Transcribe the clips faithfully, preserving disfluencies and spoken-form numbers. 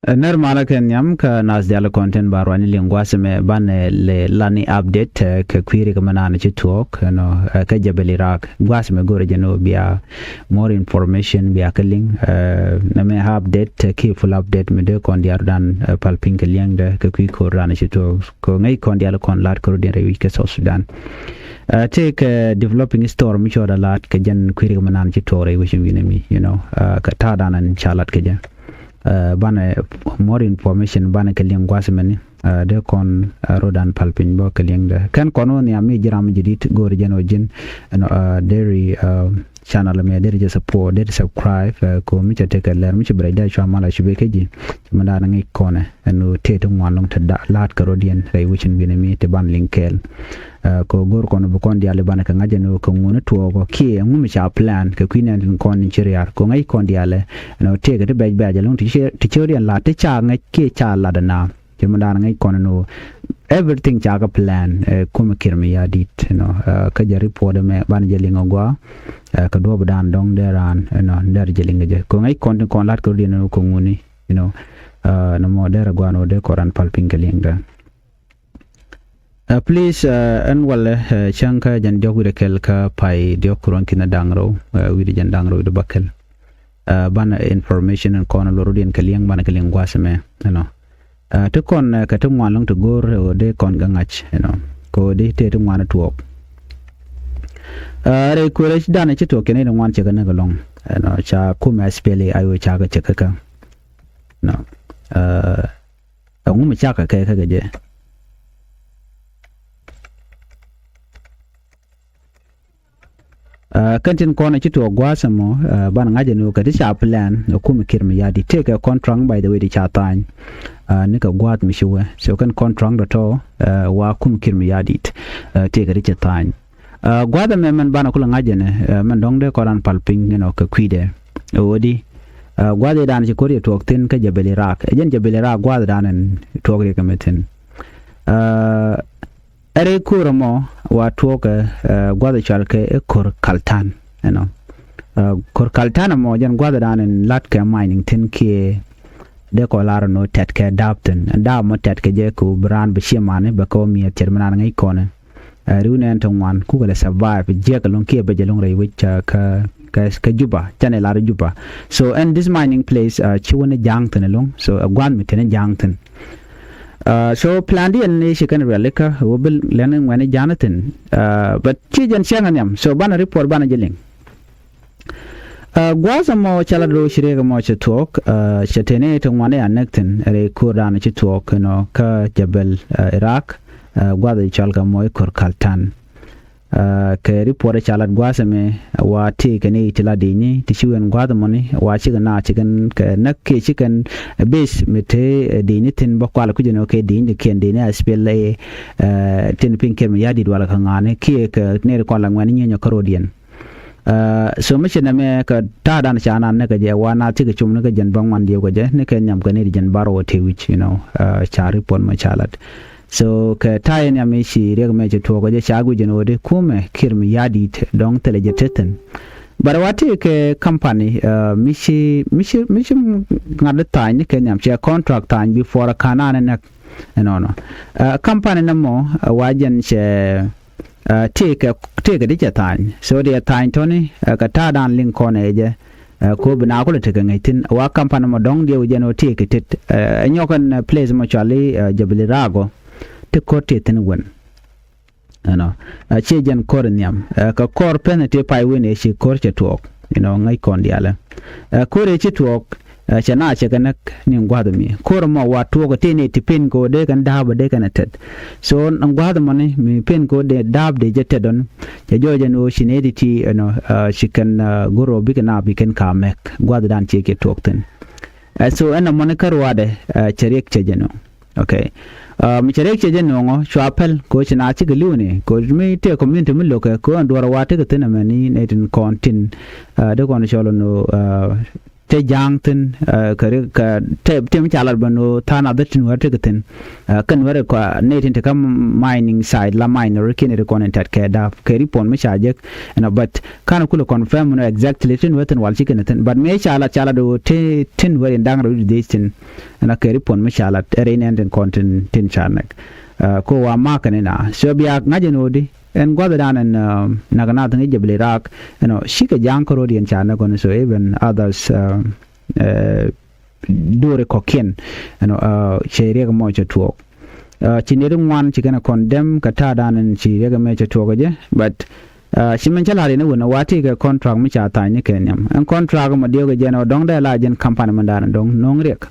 Ɛ, nɛr malä kɛ nhiam kä nath diaal kɔn tin ba ruani liŋ gua̱a̱th ɛmɛ banɛ lɛ lani update, ɛ, kɛ kui̱ rik mɛ naan ci tuɔɔk, you know, ɛ, kä Jebel Iraq. Gua̱a̱th ɛmɛ go̱rɛ jɛn ɣöö bia more information bia kä liŋ, ɛ, nɛmɛ update, ɛ, kiɛ full update mi dee kɔn diaal dan, ɛ, pal piny kɛ liɛŋdɛ kɛ kui̱ ko̱r dan ci tuɔɔk. Kɛ ŋäc kɔn diaal kɔn la̱t kɛ rut in rɛy wi̱c kɛ South Sudan. Ɛ, tëëkɛ developing story mi cɔɔdɛ la̱t kɛ jɛn kui̱ rik mɛ naan ci tuɔɔk rɛy wi̱c in wi̱nɛ mi, you know, ɛ, kɛ ta̱a̱ dan ɛn ca la̱t kɛ jɛ. Ɛ, banɛ more information banɛ kɛ liŋ gua̱a̱th mɛni, ɛ, dee kɔn, ɛ, rot an pal piny bä kɛ liŋdɛ. Kɛn kɔn wä nhiam mi ji̱ ram mi ji̱ di̱t go̱o̱ri jɛn wä ji̱n, ɛnɔ, ɛ, deri, ɛ, channel mɛ deri jɛ support, deri subscribe, ɛ, ko mi cɛ tekɛ lɛr mi cɛ bi rɛy dee cua mal a cubi kä ji̱. Cɛ mi da̱a̱n ŋic kɔnɛ ɛn wä tëë ti ŋuan lɔŋ te da̱a̱ la̱a̱t kɛ rot yɛn rɛy wecin wi̱nɛ mi te ban liŋ kɛɛl. Ɛ, kɛ go̱r kɔn bi kɔn diaal i̱ banɛ kɛ ŋa̱c ɛn ɣöö kɛ ŋuni tuɔɔkɔ kiɛ ŋumi ca plan kɛ kui̱ nɛn tin kɔn in ci riaar kɛ ŋäc kɔn diaal ɛ, ɛn ɣöö tëëkɛ ti bɛc bɛc ɛlɔ̱ŋ ti ci, ti ci riɛn lat ti ca ŋäc kiɛ ca lat ɛna. Ci mi daan ŋäc kɔn ɛn ɣöö everything ca kɛ plan, ɛ, kumɛ kiɛr mi ya di̱t, you know, ɛ, kä jɛ report ɛmɛ banɛ jɛ liŋ ɛ gɔaa, ɛ, kɛ duɔ̱ɔ̱p daan dɔ̱ŋ dee raan, you know, dee jɛ liŋ kɛ jɛ kɛ ŋäc kɔn tin kɔn lat kɛ rut yɛn ɛn ɣöö kɛ ŋuni, you know, ɛ, nɔmɔ dee rɛ gɔaa ɛn ɣöö dee kɔn raan pal piny kɛ liŋdɛ. Ɛ, please, ɛ, ɛn walɛ, ɛ, cäŋ kä jɛn diɔ̱k wi̱cdɛ kɛl kä pay diɔ̱k kuruɔ̱n kinɛ da̱ŋ rɛw, ɛ, wi̱cdɛ jɛn da̱ŋ rɛw wi̱cdɛ bäkɛl. Ɛ, banɛ information in kɔn luɔr rot yɛn kɛ liɛŋ banɛ kɛ liɛŋ gua̱a̱th ɛmɛ, you know. Ɛ, ti kɔn, ɛ, kɛ ti ŋuan lɔ̱ŋ ti go̱o̱r, ɛ, ɣöö dee kɔn kɛ ŋa̱c, you know. Kɛ ɣöö dee tëë ti ŋuan tuɔɔk. Ɛ, rɛy kuëërä danɛ ci tuɔɔk kɛn i̱ ti ŋuan cɛ kɛ näk ɛlɔ̱ŋ, you know, ca kumɛ S P L A I O ca kɛ cɛ kɛ kä. You know. Ɛ, ɛŋu mi cakɛ kɛ kä kɛ jɛ. Ɛ, kɛn tin kɔn ci tuɔɔk gua̱a̱th ɛmɔ, ɛ, ban ŋa̱c ɛn ɣöö kɛ ti ca plan ɛ kumɛ kiɛr mi ya di̱t tëëkɛ contract, by the way, ti ca tha̱a̱ny, ɛ, ni kɛ gua̱a̱th mi ci wee. So kɛn contract dɔ̱tɔ̱, ɛ, wa kumɛ kiɛr mi ya di̱t, ɛ, tëëkɛ ti cɛ tha̱a̱ny. Ɛ, gua̱a̱th ɛmɛ mɛn banɛ kulɛ ŋa̱c ɛnɛ, ɛ, mɛn dɔ̱ŋ dee kɔn raan pal piny, you know, kɛ kui̱dɛ. Ɛ ɣöö di, ɛ, gua̱a̱th ëëdan ci ko̱r yɛ tuɔɔk thi̱n kä Jebel Iraq. Ɛ jɛn Jebel Iraq gua̱a̱th dan ɛn tuɔɔk riɛk ɛmɛ thi̱n. Ɛ, ɛ rɛy ko̱r ɛmɔ wa tuɔɔkɛ, ɛ, gua̱th ɛ cɔal kɛ ɛ ko̱r Kaltan, you know. Ɛ, ko̱r Kaltan ɛmɔ jɛn gua̱th dan ɛn la̱t kɛ mining thi̱n kiɛ dee kɔ lar ɛn ɣöö tɛt kɛ da̱a̱p thi̱n. Da̱a̱p mɔ tɛt kɛ jɛ kɛ ɣöö bi raan bi ciɛ mani bɛ kɛ ɣöö miɛth cɛr mi naan ŋäc kɔnɛ. Ɛ, riw nɛn ti ŋuan kukɛ lɛ survive jiɛk ɛlɔ̱ŋ kiɛ bɛ jɛ ɛlɔ̱ŋ rɛy wec, ɛ, kä, kä, kä Juba, canɛ lar Juba. So ɛn this mining place, ɛ, ci wä ni ja̱a̱ŋ thi̱n ɛlɔ̱ŋ. So ɛ gua̱a̱th mi thi̱n ni ja̱a̱ŋ thi̱n. Ɛ, so plan diɛn ni ci kɛn rialikä wä bi lɛn ŋuɛni ja̱a̱n thi̱n. Ɛ, but ci jɛn cäŋ ɛ nhiam. So banɛ report banɛ jɛ liŋ. Ɛ, gua̱a̱th ɛmɔ ca lat rɛw ci riɛk ɛmɔ cɛ tuɔɔk, ɛ, cɛ teni ti ŋuan i̱ a näk thi̱n rɛy ko̱r dan ci tuɔɔk, you know, kä Jebel, ɛ, Iraq, ɛ, gua̱th ɛ cɔal kɛ mɔ i̱ ko̱r Kaltan. Ɛ, kɛ report ca lat gua̱a̱th ɛmɛ wa tëëkɛ ni ti la di̱cni ti ci wɛn gua̱a̱th ɛmɔni wa cikɛ na cikɛn kɛ näk kiɛ cikɛn base mi te, ɛ, di̱cni thi̱n bä kual kui̱c ɛn ɣöö kɛ di̱cni kiɛn di̱cni a S P L A, ɛ, tin piny kiɛr mi ya di̱t walɛ kɛ ŋa̱a̱ni kiɛ kɛ nɛy ti kɔn la ŋuɛ̈ni nyieny ɔ kärɔ̱diɛn. Ɛ, so mi ci nɛmɛ kɛ ta̱a̱ dan ca naan ni kɛ jɛ wa naath cikɛ cum ni kɛ jɛn bä ŋuan diëëu kɛ jɛ ni kɛ nhiam kɛ ni ti jɛn bar wä tëë wi̱c, you know, ɛ, ca report mɔ ca lat. So kɛ ta̱a̱ in nhiam i̱ ci riɛk mɛ ci tuɔɔk kɛ jɛ ca guic jɛn ɣöö di kumɛ kiɛr mi ya̱a̱ di̱i̱t dɔ̱ŋ thilɛ jɛ tethin. But wa tëë kɛ company, ɛ, mi ci, mi ci, mi ci ŋa̱t di tha̱a̱ny ni kɛ nhiam cɛ contract tha̱a̱ny before a ka̱n an nɛk. Ɛnɔnɔ. Ɛ, company nɛ mɔ, ɛ, wa jɛn cɛ, ɛ, tëëkɛ, tëëkɛ di cɛ tha̱a̱ny. So diɛ tha̱a̱ny tɔ̱ni, ɛ, kɛ ta̱a̱ dan liŋ kɔn ɛ jɛ, ɛ, ko bi na kulɛ tekɛ ŋäc thi̱n. Wa company mɔ dɔ̱ŋ diɛ wä jɛn wä tëëkɛ tet. Ɛ, ɛ nyɔk ɛn, ɛ, place mɔ cɔali, ɛ, Jebel Iraq ɔ. Ti ko̱r tëë thi̱n wen. Ɛnɔ. Ɛ, ciɛ jɛn ko̱r nhiam. Ɛ, kɛ ko̱r pɛn ti pay wen ɛ ci ko̱r cɛ tuɔɔk. You know, ŋäc kɔn diaalɛ. Ɛ, ko̱r ɛ ci tuɔɔk, ɛ, cɛ na cɛ kɛ näk ni gua̱th mi. Ko̱r mɔ wa tuɔɔk tëë ni ti pen ko dee kɛn da̱a̱p dee kɛn ɛ tɛt. So, gua̱th mɔni, mi pen ko dee da̱a̱p dee jɛ tɛt dɔn. Cɛ jɔɔc ɛn ɣöö ci nɛy ti ti, you know, ɛ, ci kɛn, ɛ, go̱r ɔ bikɛ na bikɛn ka mɛk. Gua̱th dan ciɛ kiɛ tuɔɔk thi̱n. Ɛ, so, ɛn ɛmɔni kä ruaadɛ, ɛ, cɛ riɛk cɛ jɛ nɔ. Okay. Ɛ, mi cɛ riɛk cɛ jɛ nööŋɔ cua päl kɛ ɣöö ci na cikɛ li̱w ni kɛ ɣöö mi tëë community mi lo̱kɛ kɛ ɣöö ɛn duɔ̱ɔ̱r wa tekɛ thi̱n ɛmɛni nɛy tin kɔn tin, ɛ, dee kɔn cɔl ɛn ɣöö, ɛ, te ja̱a̱ŋ thi̱n, ɛ, kɛ ri, kɛ te, te mi ca lat ben ɣöö tha̱a̱ŋ nath tin wär tekɛ thi̱n. Ɛ, kɛn wär kɔ nɛy tin te kä mining side la miner kiɛn ri kɔn in tɛt kɛ da̱a̱p kɛ ri puɔ̱n mi ca jek. Ɛnɔ, but ka̱n kulɛ confirm nɔ exactly tin wär thi̱n wal ci kɛn thi̱n. But mëë ca lat, ca lat ɣöö te, tin wär in da̱ŋ rɛw di dhiec thi̱n. Ɛnɔ, kɛ ri puɔ̱n mi ca lat ɛ rɛy nɛn tin kɔn tin, tin ca näk. Ɛ, ko wa ma̱a̱k kɛn ina. So bia ŋa̱c ɛn ɣöö di ɛn gua̱thdan ɛn, ɛ, näk nath ŋi̱ jɛ bi li raak. Ɛnɔ, cikɛ ja̱a̱ŋ kä ro̱d yɛn ca näk ɣän, so even others, ɛ, ɛ, do̱ri kɔ̱kiɛn. Ɛnɔ, ɛ, cɛ riɛk mɔ cɛ tuɔɔk. Ɛ, ci nɛy ti ŋuan ci kɛn ɛ condemn kɛ ta̱a̱dan ɛn ci riɛk mɛ cɛ tuɔɔk ɛ jɛ. But, ɛ, ci mɛn cä la̱r yɛn ɛ wun ɛ wa ti kɛ contract mi ca tha̱a̱ny ni kɛ nhiam. Ɛn contract mɔ diɔ̱k ɛ jɛn ɛ dɔ̱ŋ dee la jɛn company mɛn da̱a̱n ɛ dɔ̱ŋ no̱o̱ŋ riɛk.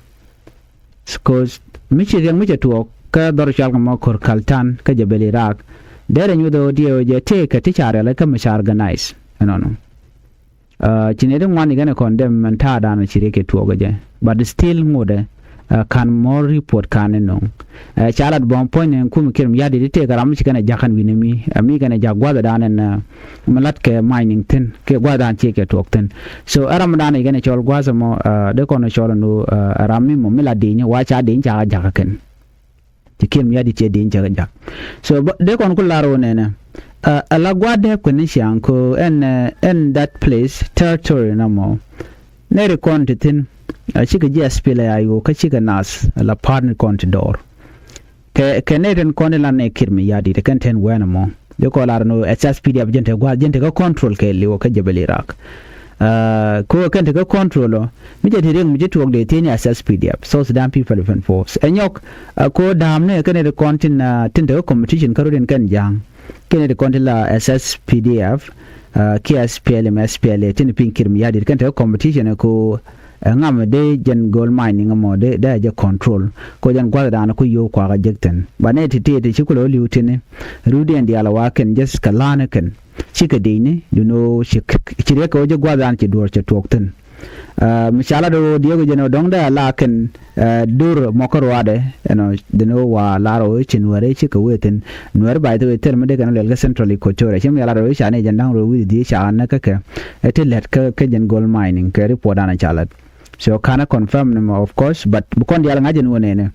'Cause mi ci riɛk mi cɛ tuɔɔk kä dhɔr cɔal kɛ mɔ ko̱r Kaltan kä jɛ beli raak. Derɛ nyuth ɣöö diɛw jɛ tëëkɛ ti ca riɛl kä mi ca organize. Ɛnɔnɔ. Ɛ, ci nɛy ti ŋuan ikɛn ɛ condemn mɛn ta̱a̱dan ci riɛk kɛ tuɔɔk ɛ jɛ. But still ŋotdɛ, ɛ, ka̱n mɔr report ka̱n ɛ no̱o̱ŋ. Ɛ, ca lat bɔ̱ɔ̱m puɔ̱ny ni kum kiɛn mi ya̱di̱t ti tëëkɛ ram mi ci kɛn ɛ ja̱k kɛn wi̱n ɛ mi. Ɛ, mi kɛn ɛ ja̱k gua̱thdan ɛn, ɛ, mi lat kɛ mining thi̱n kiɛ gua̱thdan ciɛ kɛ tuɔɔk thi̱n. So ɛ ramdan ikɛn ɛ cɔl gua̱th ɛmɔ, ɛ, dee kɔn ɛ cɔl ɛn ɣöö, ɛ, ram mi mɔ mi la di̱i̱ny wa ca di̱i̱ny ca ja̱k kɛn. Ci kiɛn mi ya̱di̱t ciɛ di̱i̱ny cɛ kɛ ja̱k. So bä, dee kɔn ku lar ɣöö nɛnɛ, ɛ, ɛ la gua̱a̱th dɛɛp kɛn ni ciaŋ ko ɛn, ɛ, ɛn that place territory na mɔ. Nɛy ri kɔn ti thi̱n, ɛ, cikɛ ji̱ S P L A I O kä cikɛ nath, ɛ, la pa̱a̱t ni kɔn ti dɔɔr. Kɛ, kɛ nɛy tin kɔn ti la nɛy kiɛn mi ya̱di̱t kɛn tɛn wɛn ɛmɔ. Dee kɔn lar ɛn ɣöö S S P D F jɛn te gua̱a̱th jɛn te kä control kɛ liwä kä jɛ beli raak. Ɛ, ko kɛn te kä control ɔ mi jɛ te riɛk mi jɛ tuɔɔk dee thi̱n ya S S P D F, South Sudan People Defense Force. Ɛ nyɔk, ɛ, ko da̱a̱m ni kɛn ri kɔn tin, ɛ, tin te kä competition kä ro̱d in kɛn ja̱a̱ŋ. Kɛn ri kɔn tin la S S P D F, ɛ, kiɛ S P L M, S P L A tin piny kiɛn mi ya̱di̱t kɛn te kä competition ɛ ko, ɛ, ŋam dee jɛn gold mining ɛmɔ dee, dee jɛ control. Ko jɛn gua̱thdan ku yo̱o̱ kuakä jek thi̱n. Ba nɛy ti ti ti ci kulɛ wä li̱w ti̱ni. Ruudiɛn diaal ɛ wa kɛn just kɛ la̱a̱n ɛ kɛn. Cikɛ di̱i̱ni, duno ci, ci riɛk kɛ wä ji̱ gua̱thdan ci duɔ̱ɔ̱r cɛ tuɔɔk thi̱n. Ɛ, mi ca lat ɣöö diɛɛk jɛn ɣöö dɔ̱ŋ dee a la kɛn, ɛ, dur mɔ kä ruaadɛ, ɛnɔ, dee ni ɣöö wa lar ɣöö ci nuɛɛri cikɛ wee thi̱n. Nuɛɛri, by the way, thil mi dee kɛn luɛl kä Central Equatoria. Ci mi ca lat ɣöö ca ni jɛn da̱ŋ rɛw wi̱cdɛ dhieec ca näk kä kɛ. Ɛ ti lät kä, kä jɛn gold mining kɛ report dan ca lat. So canɛ confirm ni mɔ, of course, but bi kɔn diaal ŋa̱c ɛn wä nɛnɛ.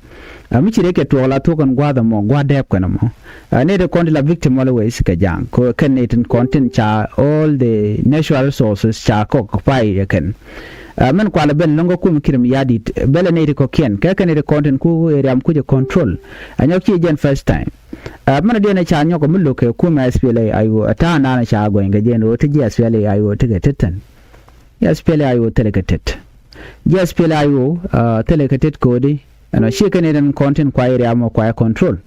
Ɛ, mi ci riɛk kɛ tuɔɔk la thuɔ̱k ɛn gua̱a̱th ɛmɔ, gua̱a̱th dɛɛp kɛn ɛmɔ. Ɛ, nɛy ti kɔn ti la victim always kɛ ja̱a̱ŋ. Ko kɛn nɛy tin kɔn tin ca all the natural resources ca kɔk pay ɛ kɛn. Ɛ, mɛn kualɛ ben lo̱ŋ kä kum kiɛn mi ya̱di̱t, bɛlɛ nɛy ti kɔ̱kiɛn. Kɛ kɛn nɛy ti kɔn tin ku area mi kucɛ control. Ɛ nyɔk ci jɛn first time. Ɛ, mɛn diɛn ɛ ca nyɔk mi lo̱k kɛ kum S P L A I O, ɛ ta̱a̱ naan ca gɔny kɛ jɛn ɣöö ti ji̱ S P L A I O ti kɛ tet thi̱n. Ji̱ S P L A I O thilɛ kɛ tet. Ji̱ S P L A I O, ɛ, thilɛ kɛ tet ko̱di. Ɛnɔ, ci kɛn ɛ den kɔn tin kua area mɔ kua control.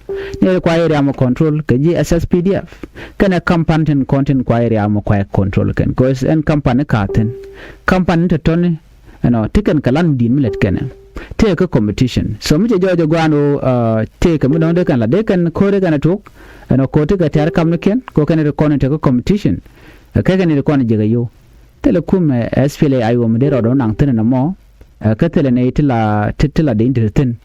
Ni ɛ kua area mɔ control kɛ ji̱ S S P D F. Kɛnɛ kampan tin kɔn tin kua area mɔ kua control kɛn. 'Cause ɛn kampan ni ka thi̱n. Kampan ni tɔ̱tɔ̱ni, ɛnɔ, ti kɛn kɛ lan mi di̱i̱t mi lät kɛnɛ. Tëë kä competition. So mi cɛ jɔɔc ɛ gua̱a̱n ɣöö, ɛ, tëë kɛ mi dɔ̱ŋ dee kɛn la dee kɛn ko̱ri kɛn a tuɔk. Ɛnɔ, ko̱ri kɛ tɛ̈r kamnikiɛn, ko kɛn ri kɔn in te kä competition. Ɛ, kɛ kɛn ri kɔn in jek a yo̱w. Thilɛ kum ɛ S P L A I O mi dee rɔɔdɛ wä naŋ thi̱n ɛn ɛmɔ. Ɛ, kä thilɛ nɛy ti la, ti, ti la dee in te thi̱n.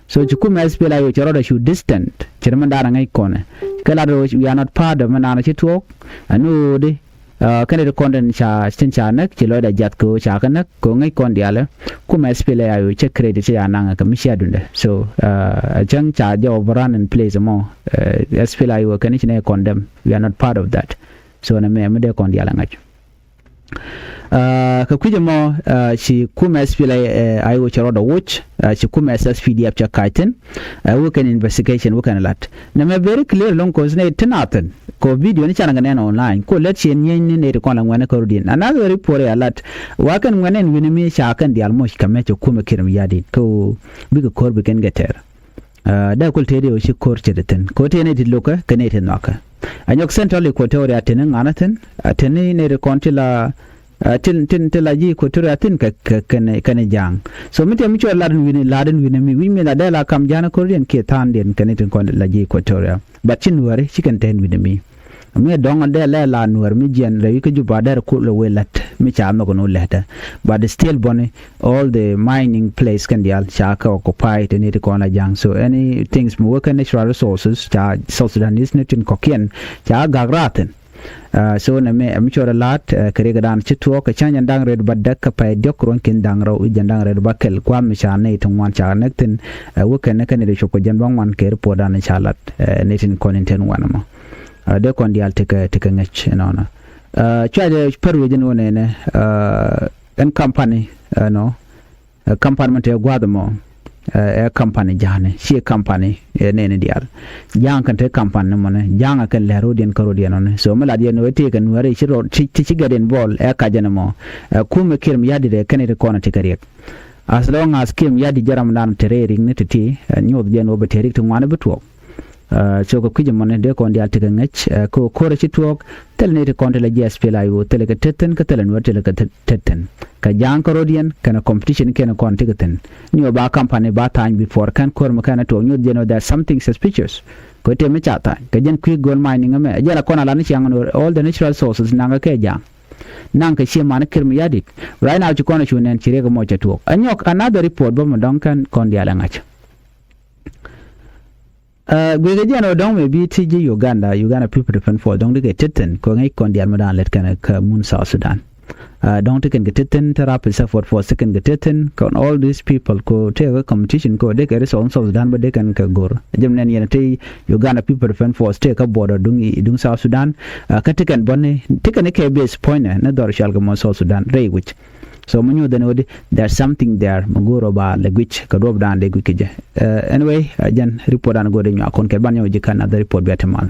So ci kum ɛ S P L A I O cɛ rɔɔdɛ cu distant. Cɛ ri mɛn daanɛ ŋäc kɔnɛ. Kɛ lat rɔ, we are not part of mɛn daanɛ ci tuɔɔk. Ɛn ɣöödi, ɛ, kɛn ri kɔn tin ca, tin ca näk, ci lɔcdɛ jiath kɛ ɣöö ca kɛ näk, kɛ ɣöö ŋäc kɔn diaalɛ. Kum ɛ S P L A I O cɛ credit cɛ ya naŋ kɛ mi cia duundɛ. So, ɛ, ɛ cäŋ ca jɛ overrun in place ɛmɔ. Ɛ, S P L A I O kɛn ci nɛ condemn. We are not part of that. So, nɛ mɛ, mi dee kɔn diaalɛ ŋa̱c. Ɛ, kɛ kui̱c ɛmɔ, ɛ, ci kum S P L A I O cɛ rɔɔdɛ woc, ɛ, ci kum S S P D F cɛ ka̱c thi̱n, ɛ, wä kɛn investigation wä kɛn lat. Nɛmɛ very clear lɔŋ 'cause nɛ ti na thi̱n, kɛ video ni canɛ kɛ nɛn online, ko lät ci ɛn nyieny ni nɛ ti kɔn la ŋuɛn kä rut in. Another report ya lat, wa kɛn ŋuɛn ɛn wi̱ni mi ca kɛn diaal moc kɛ mɛ cɛ kum ɛ kiɛn mi ya̱di̱t, ko bikɛ ko̱r bi kɛn kɛ tɛr. Ɛ, dee kul tëë di ɣöö ci ko̱r ce̱t thi̱n. Ko̱r tëë ni ti lo̱kä kɛ ni ti nhɔakä. Ɛ nyɔk Central Equatoria tini ŋa̱nä thi̱n, ɛ, tini ni ri kɔn ti la, ɛ, tin, tin, ti la ji̱ Equatoria thi̱n kɛ, kɛ, kɛn, kɛn ja̱a̱ŋ. So mi tëë mi cuɔ lat in wi̱ni, lat in wi̱ni mi, wi̱c mi la dee la kam ja̱a̱n ko̱r diɛn kiɛ tha̱a̱ŋ diɛn kɛn ni tin kɔn la ji̱ Equatoria. But ci nuääri ci kɛn te in wi̱ni mi. Mi dɔ̱ŋ dee lɛ la nuäär mi jiɛn rɛy kä Juba dee rɛ kul wee lät mi ca nhɔk ni wä lɛtɛ. But still bɔni all the mining place kɛn diaal ca kɛ occupy te ni ti kɔn la ja̱ŋ. So any things mi wee kɛ natural resources ca South Sudanese ni tin kɔ̱kiɛn ca gak raathin. So nɛ mɛ ɛmi cɔrɛ la̱a̱t kɛ riɛk dan ci tuɔɔk kɛ cäŋ jɛn da̱ŋ rɛt ba däk kɛ pay diɔ̱k ruɔ̱n ki̱n da̱ŋ rɛw i̱ jɛn da̱ŋ rɛt ba kɛl gua̱a̱m mi ca nɛy ti ŋuan ca näk thi̱n. Wä kɛn ni kɛn ni ri cop kɛ jɛn ba ŋuan kɛ ri puɔt dan ca lat ni tin kɔn in ten wan mɔ. Dee kɔn diaal tekɛ tekɛ ŋäc ɛnɔnɔ. Cua jɛ pär wecin wä nɛnɛ ɛn company ɛnɔ. Company mɔ te gua̱a̱th mɔ ɛ company ja̱a̱ni ciɛ company ɛ nɛni diaal. Ja̱a̱ŋ kɛn te company ni mɔni ja̱a̱ŋ a kɛn lɛr rodiɛn kä rodiɛn ɔni so mi lat yɛn wee tëëkɛ nuɛɛri ci rɔ ti ci gɛt in bɔl ɛ kacɛ ni mɔ. Ɛ kumɛ kiɛr mi ya̱di̱t ɛ kɛn iti kɔn ɛ ti kɛ riɛk. As long as kiɛr mi ya̱di̱t jɛ ram dan te rɛy ri̱k ni ti ti ɛ nyoth jɛn wee bɛ te ri̱k ti ŋuani bi tuɔɔk. Cok kɛ kui̱c ɛmɔni dee kɔn diaal tekɛ ŋäc kɛ ko̱rɛ ci tuɔɔk. Thilɛ ni ti kɔn ti lɛ jiɛth pil a yo̱o̱ thilɛ kɛ tethin kä thilɛ nuɛr thilɛ kɛ tethin. Kɛ ja̱a̱ŋ kä rodiɛn kɛnɛ competition kɛnɛ kɔn tekɛ thin. Ni wä ba company ba tha̱a̱ny before kɛn ko̱r mi kɛn a tuɔɔk nyoth jɛn wä that something suspicious. Kɛ te mi ca tha̱a̱ny kɛ jɛn kui̱ go̱o̱l ma̱a̱ny ni ŋämɛ ɛ jɛn a kɔn a lan ni ciaŋ all the natural sources naŋ kɛ kɛ ja̱a̱ŋ. Naŋ kɛ cie man kir mi ya̱di̱t. Right now ci kɔn a cu nɛn ci riɛk mɔ cɛ tuɔɔk ɛ nyɔk another report bä mi dɔ̱ŋ kɛn kɔn diaal ɛ ŋa̱c. Guikɛ jɛn ɔ dɔ̱ŋ mɛ bi ti ji̱ Uganda, Uganda People Defense Force dɔ̱ŋ ti kɛ tethin kɛ ŋäc kɔn diaal mi da̱a̱n lät kɛn kä mun South Sudan. Dɔ̱ŋ ti kɛn kɛ tethin ti Rapid Support Force ti kɛn kɛ tethin kɔn all these people ko tëë kɛ competition ko dee kɛ resource South Sudan bä dee kɛn kɛ go̱r. Jɛm nɛn yɛn ti Uganda People Defense Force tëë kä border duŋ i duŋ South Sudan. Kä ti kɛn bɔni ti kɛn kɛ base puɔ̱nynɛ ni dhɔr cual kɛ mɔ South Sudan rɛy wi̱c. So mi nyuuth ɛn ɣöö di there's something there mi go̱o̱r ɔ ba lɛ guic kɛ duɔ̱p dan dee guic kɛ jɛ. Anyway, jɛn report dan go̱o̱r dee nyuak kɔn kɛ ban nyɔk ji̱ kan another report bia ti mal.